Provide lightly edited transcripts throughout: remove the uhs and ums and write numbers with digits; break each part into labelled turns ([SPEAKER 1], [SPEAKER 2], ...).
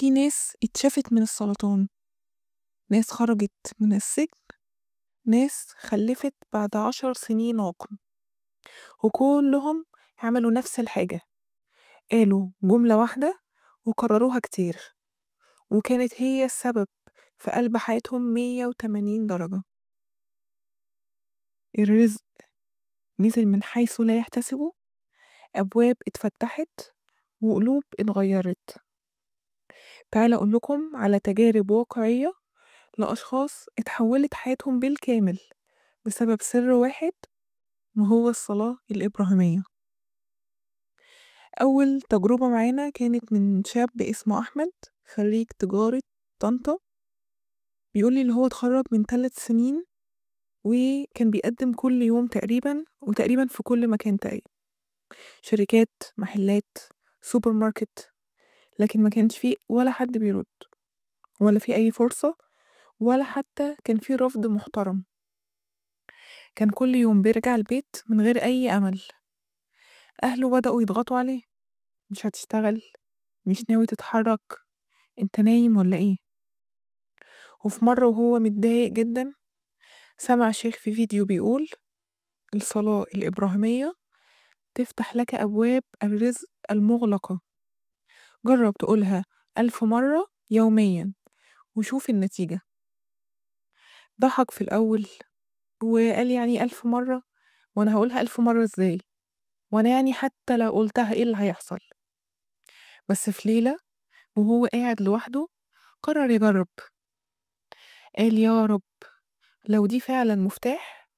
[SPEAKER 1] في ناس اتشافت من السرطان، ناس خرجت من السجن، ناس خلفت بعد 10 سنين عقم، وكلهم عملوا نفس الحاجة، قالوا جملة واحدة وكرروها كتير، وكانت هي السبب في قلب حياتهم 180 درجة. الرزق نزل من حيث لا يحتسبوا، أبواب اتفتحت وقلوب اتغيرت. تعالوا أقول لكم على تجارب واقعية لأشخاص اتحولت حياتهم بالكامل بسبب سر واحد، وهو الصلاة الإبراهيمية. أول تجربة معانا كانت من شاب اسمه أحمد، خريج تجارة طنطا. بيقولي اللي هو اتخرج من 3 سنين، وكان بيقدم كل يوم تقريبا، وتقريبا في كل مكان تقريبا، شركات، محلات، سوبر ماركت، لكن ما كانش فيه ولا حد بيرد، ولا في أي فرصة، ولا حتى كان في رفض محترم. كان كل يوم بيرجع البيت من غير أي أمل. أهله بدأوا يضغطوا عليه، مش هتشتغل، مش ناوي تتحرك، انت نايم ولا ايه؟ وفي مرة وهو متضايق جدا سمع شيخ في فيديو بيقول الصلاة الإبراهيمية تفتح لك أبواب الرزق المغلقة، جرب تقولها 1000 مرة يوميا وشوف النتيجة. ضحك في الأول وقال يعني 1000 مرة، وأنا هقولها 1000 مرة إزاي؟ وأنا يعني حتى لو قلتها إيه اللي هيحصل؟ بس في ليلة وهو قاعد لوحده قرر يجرب. قال يا رب لو دي فعلا مفتاح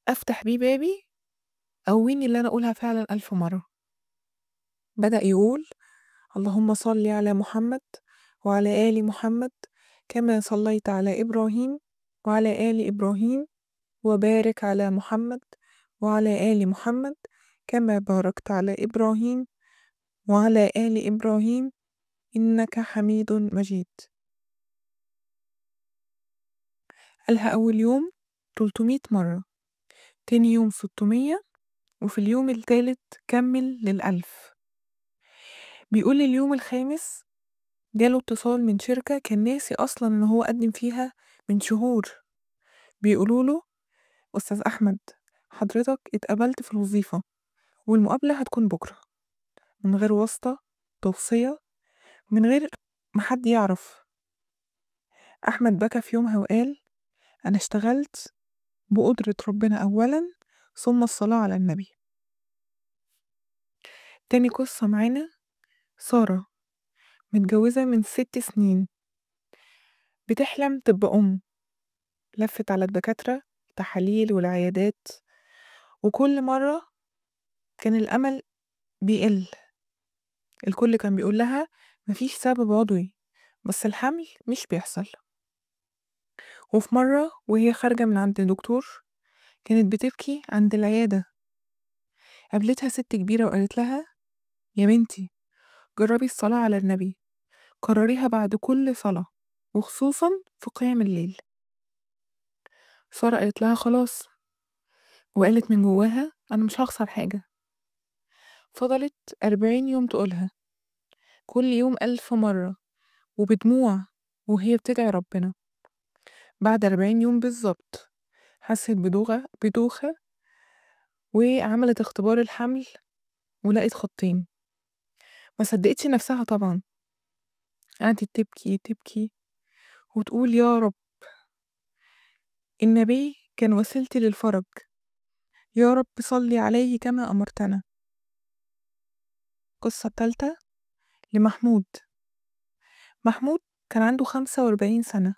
[SPEAKER 1] أفتح بيه بابي، قويني اللي أنا أقولها فعلا 1000 مرة. بدأ يقول اللهم صل على محمد وعلى آل محمد كما صليت على إبراهيم وعلى آل إبراهيم، وبارك على محمد وعلى آل محمد كما باركت على إبراهيم وعلى آل إبراهيم إنك حميد مجيد. قالها أول يوم 300 مرة، تاني يوم 600، وفي اليوم التالت كمل لل1000. بيقول اليوم الخامس جاله اتصال من شركة كان ناسي أصلاً إن هو قدم فيها من شهور، بيقولوا له أستاذ أحمد حضرتك اتقبلت في الوظيفة والمقابلة هتكون بكرة، من غير واسطة، توصية، من غير ما حد يعرف. أحمد بكى في يومها وقال أنا اشتغلت بقدرة ربنا أولاً ثم الصلاة على النبي. تاني قصة معانا سارة، متجوزة من 6 سنين، بتحلم تبقى أم، لفت على الدكاترة، تحاليل والعيادات، وكل مرة كان الأمل بيقل. الكل كان بيقول لها مفيش سبب عضوي، بس الحمل مش بيحصل. وفي مرة وهي خارجة من عند دكتور كانت بتبكي عند العيادة، قابلتها ست كبيرة وقالت لها يا بنتي جربي الصلاة على النبي، كرريها بعد كل صلاة وخصوصا في قيام الليل. سارة قالت لها خلاص، وقالت من جواها أنا مش هخسر حاجة. فضلت 40 يوم تقولها كل يوم 1000 مرة وبدموع وهي بتدعي ربنا. بعد 40 يوم بالظبط حست بدوخة وعملت اختبار الحمل ولقت خطين. ما صدقتش نفسها طبعا، قعدت تبكي تبكي وتقول يا رب النبي كان وسيلتي للفرج، يا رب صلي عليه كما أمرتنا. القصة الثالثة لمحمود. محمود كان عنده 45 سنة،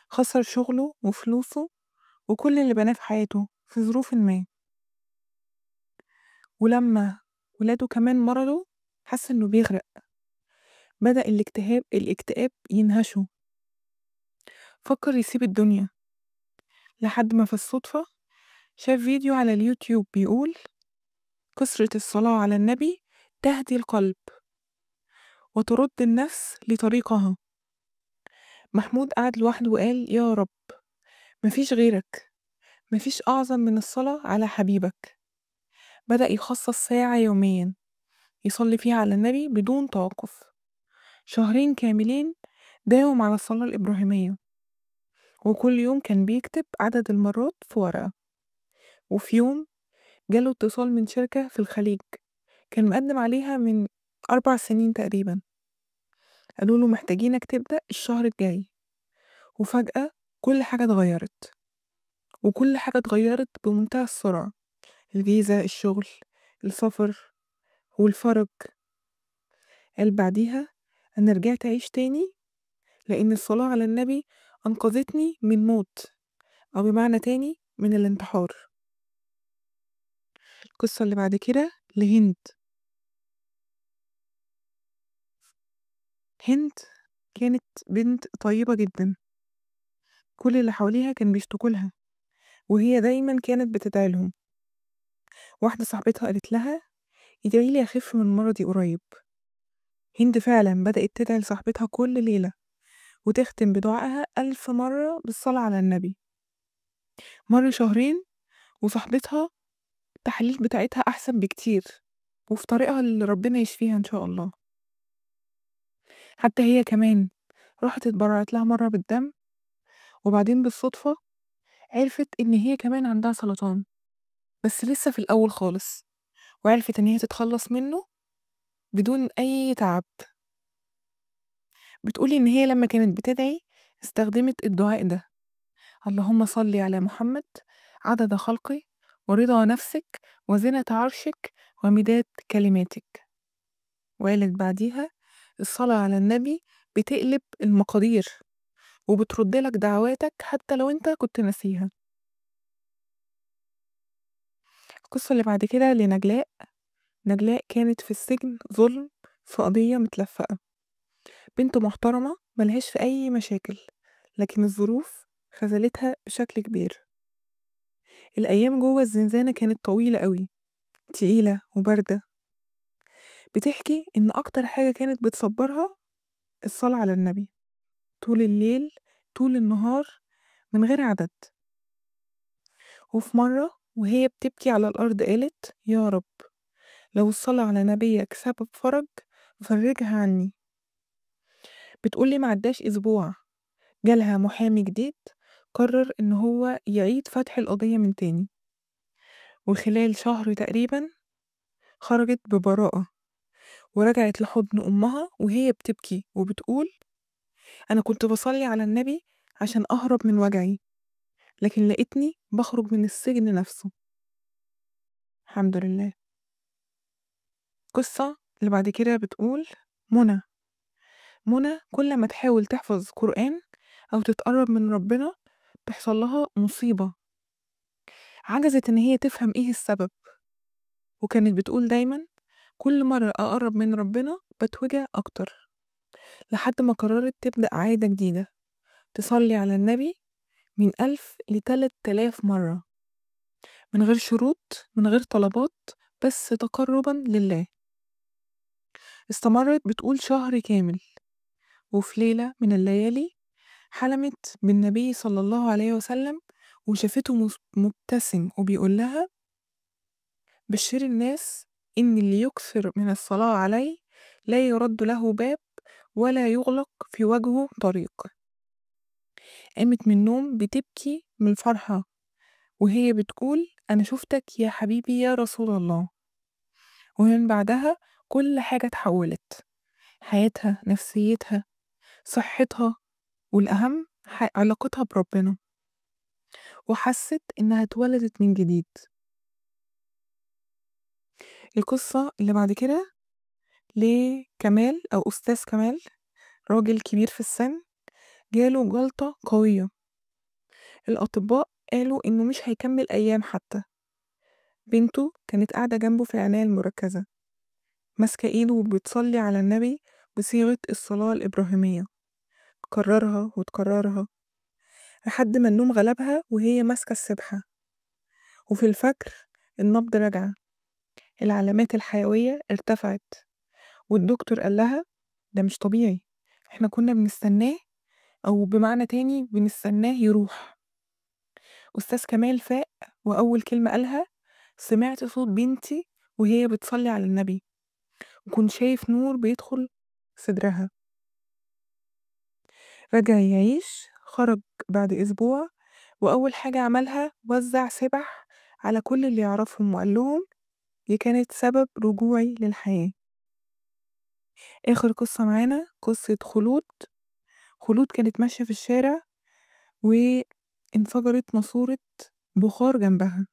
[SPEAKER 1] خسر شغله وفلوسه وكل اللي بناه في حياته في ظروف ما، ولما ولاده كمان مرضوا حس إنه بيغرق. بدأ الاكتئاب ينهشه، فكر يسيب الدنيا، لحد ما في الصدفة شاف فيديو على اليوتيوب بيقول كثرة الصلاة على النبي تهدي القلب وترد النفس لطريقها. محمود قعد لوحده وقال يا رب مفيش غيرك، مفيش أعظم من الصلاة على حبيبك. بدأ يخصص ساعة يوميا يصلي فيها على النبي بدون توقف. شهرين كاملين داوم على الصلاة الإبراهيمية، وكل يوم كان بيكتب عدد المرات في ورقة. وفي يوم جاله اتصال من شركة في الخليج كان مقدم عليها من 4 سنين تقريبا، قالوا له محتاجينك تبدأ الشهر الجاي. وفجأة كل حاجة اتغيرت، وكل حاجة اتغيرت بمنتهى السرعة، الفيزا، الشغل، السفر، والفرج. قال بعديها أنا رجعت أعيش تاني لأن الصلاة على النبي أنقذتني من موت، أو بمعنى تاني من الانتحار. القصة اللي بعد كده لهند. هند كانت بنت طيبة جدا، كل اللي حواليها كان بيشتكوا لها، وهي دايما كانت بتدعي لهم. واحدة صاحبتها قالت لها ادعي لي أخف من مرضي قريب. هند فعلا بدأت تدعي لصاحبتها كل ليلة، وتختم بدعائها 1000 مرة بالصلاة على النبي. مر شهرين وصاحبتها التحاليل بتاعتها أحسن بكتير، وفي طريقها اللي ربنا يشفيها إن شاء الله. حتى هي كمان راحت اتبرعت لها مرة بالدم، وبعدين بالصدفة عرفت إن هي كمان عندها سرطان، بس لسه في الأول خالص، وعرفت إن هي تتخلص منه بدون أي تعب. بتقولي إن هي لما كانت بتدعي استخدمت الدعاء ده: اللهم صل على محمد عدد خلقي ورضا نفسك وزنة عرشك ومداد كلماتك. وقالت بعديها الصلاة على النبي بتقلب المقادير وبترد لك دعواتك حتى لو انت كنت ناسيها. القصة اللي بعد كده لنجلاء. نجلاء كانت في السجن ظلم في قضية متلفقة، بنت محترمة ملهاش في أي مشاكل، لكن الظروف خذلتها بشكل كبير. الأيام جوه الزنزانة كانت طويلة قوي، تقيلة وباردة. بتحكي إن أكتر حاجة كانت بتصبرها الصلاة على النبي، طول الليل طول النهار من غير عدد. وفي مرة وهي بتبكي على الأرض قالت يا رب لو الصلاة على نبيك سبب فرج فرجها عني. بتقولي ما عداش أسبوع جالها محامي جديد قرر إن هو يعيد فتح القضية من تاني، وخلال شهر تقريبا خرجت ببراءة ورجعت لحضن أمها وهي بتبكي وبتقول أنا كنت بصلي على النبي عشان أهرب من وجعي، لكن لقيتني بخرج من السجن نفسه. الحمد لله. القصة اللي بعد كده بتقول منى. منى كل ما تحاول تحفظ قرآن أو تتقرب من ربنا تحصل لها مصيبة، عجزت إن هي تفهم إيه السبب، وكانت بتقول دايما كل مرة أقرب من ربنا بتوجع أكتر، لحد ما قررت تبدأ عادة جديدة، تصلي على النبي من 1000 ل3000 مرة، من غير شروط من غير طلبات، بس تقربا لله. استمرت بتقول شهر كامل، وفي ليلة من الليالي حلمت بالنبي صلى الله عليه وسلم وشافته مبتسم وبيقول لها بشري الناس إن اللي يكثر من الصلاة علي لا يرد له باب ولا يغلق في وجهه طريق. قامت من النوم بتبكي من الفرحة وهي بتقول أنا شفتك يا حبيبي يا رسول الله. ومن بعدها كل حاجة اتحولت، حياتها، نفسيتها، صحتها، والأهم علاقتها بربنا، وحست إنها اتولدت من جديد. القصة اللي بعد كده لكمال أو أستاذ كمال، راجل كبير في السن جاله جلطة قوية، الأطباء قالوا إنه مش هيكمل أيام حتى. بنته كانت قاعدة جنبه في العناية المركزة، ماسكة إيده وبتصلي على النبي بصيغة الصلاة الإبراهيمية، تكررها وتكررها لحد ما النوم غلبها وهي ماسكة السبحة. وفي الفجر النبض رجع، العلامات الحيوية ارتفعت، والدكتور قال لها ده مش طبيعي، احنا كنا بنستناه، أو بمعنى تاني بنستناه يروح. أستاذ كمال فاق وأول كلمة قالها سمعت صوت بنتي وهي بتصلي على النبي، وكنت شايف نور بيدخل صدرها. رجع يعيش، خرج بعد أسبوع، وأول حاجة عملها وزع سبح على كل اللي يعرفهم وقال لهم دي كانت سبب رجوعي للحياة. آخر قصة معانا قصة خلود. خلود كانت ماشية في الشارع وانفجرت ماسورة بخار جنبها،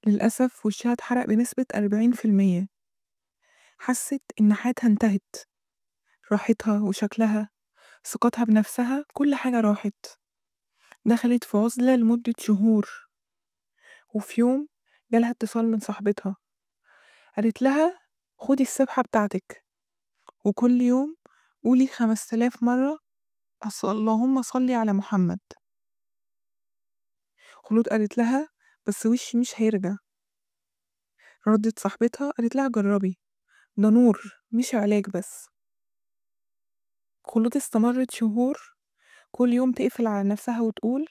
[SPEAKER 1] للأسف وشها اتحرق بنسبة 40%. حست إن حياتها انتهت، راحتها وشكلها، ثقتها بنفسها، كل حاجة راحت. دخلت في عزلة لمدة شهور، وفي يوم جالها اتصال من صاحبتها قالت لها خدي السبحة بتاعتك وكل يوم قولي 5000 مرة اللهم صلي على محمد. خلود قالت لها بس وشي مش هيرجع. ردت صاحبتها قالت لها جربي، ده نور مش علاج بس. خلود استمرت شهور كل يوم تقفل على نفسها وتقول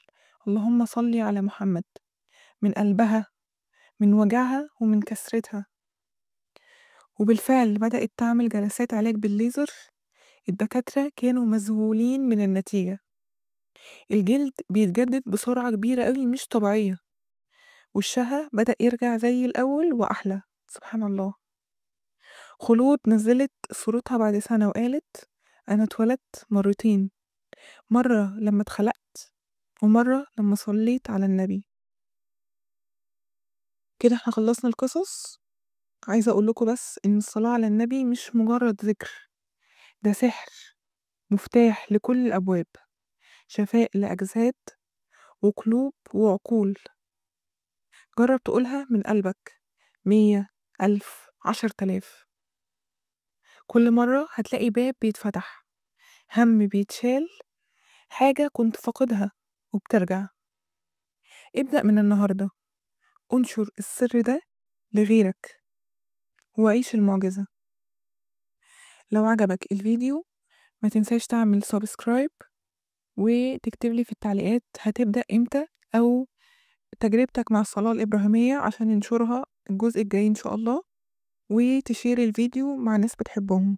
[SPEAKER 1] اللهم صلي على محمد من قلبها، من وجعها ومن كسرتها. وبالفعل بدأت تعمل جلسات علاج بالليزر. الدكاترة كانوا مذهولين من النتيجة، الجلد بيتجدد بسرعة كبيرة قوي مش طبيعية، وشها بدأ يرجع زي الأول وأحلى. سبحان الله. خلود نزلت صورتها بعد سنة وقالت أنا اتولدت مرتين، مرة لما اتخلقت ومرة لما صليت على النبي. كده احنا خلصنا القصص. عايزة أقول لكم بس إن الصلاة على النبي مش مجرد ذكر، ده سحر، مفتاح لكل الأبواب، شفاء لأجساد وقلوب وعقول. جرب تقولها من قلبك 100، 1000، 10000. كل مرة هتلاقي باب بيتفتح، هم بيتشال، حاجة كنت فاقدها وبترجع. ابدأ من النهاردة، انشر السر ده لغيرك وعيش المعجزة. لو عجبك الفيديو ما تنساش تعمل subscribe وتكتب لي في التعليقات هتبدأ امتى أو تجربتك مع الصلاة الإبراهيمية عشان ننشرها الجزء الجاي إن شاء الله، وتشير الفيديو مع ناس بتحبهم.